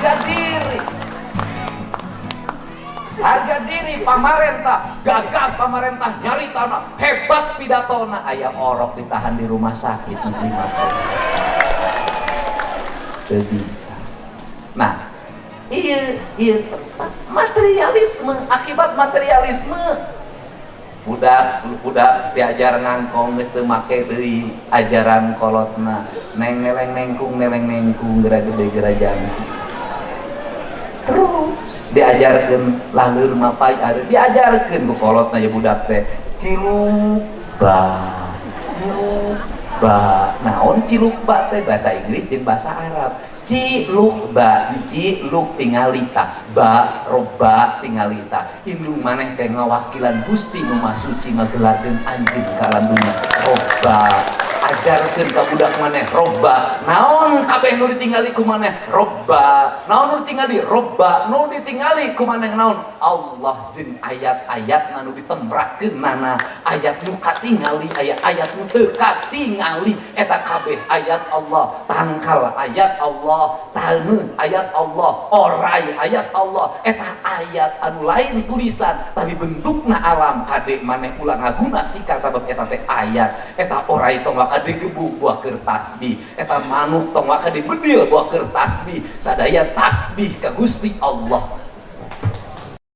Harga diri. Harga diri pamarentah, gagah pamarentah nyaritana, hebat pidatona, aya orok ditahan di rumah sakit geus 5 tahun. Teu bisa. Nah, ieu tempat materialisme, akibat materialisme budak diajar ngangkong geus teu make deui ajaran kolotna, neng neleng nengkung geura gede geura jangki. Terus diajarkeun laleur mapai are diajarkeun ku kolotna ya budak teh ciluk ba ciluk ba. Naon ciluk ba teh bahasa Inggris jeung bahasa Arab. Ciluk ba ciluk tingali ta ba roba tingali ta indung maneh teh ngawakilan Gusti nu Maha Suci ngagelarkeun anjeun ka alam dunya roba. Ajarkeun ka budak maneh roba. Naon kabeh nu ditingali ku maneh roba. Naon nu ditingali roba. Nu ditingali ku maneh naon Allah jeung ayat-ayat nu ditemrakeun nana, ayat nu katingali, ayat-ayat nu teu katingali eta kabeh ayat Allah, tangkal ayat Allah, taneuh ayat Allah, orai ayat Allah, eta ayat anu lain tulisan tapi bentukna alam. Kade maneh ulah ngaguna sika sabab eta teh ayat. Eta orai tong waka digebuk buah keur tasbih, eta manuk tong waka dibedil buah keur tasbih, sadaya tasbih ka Gusti Allah.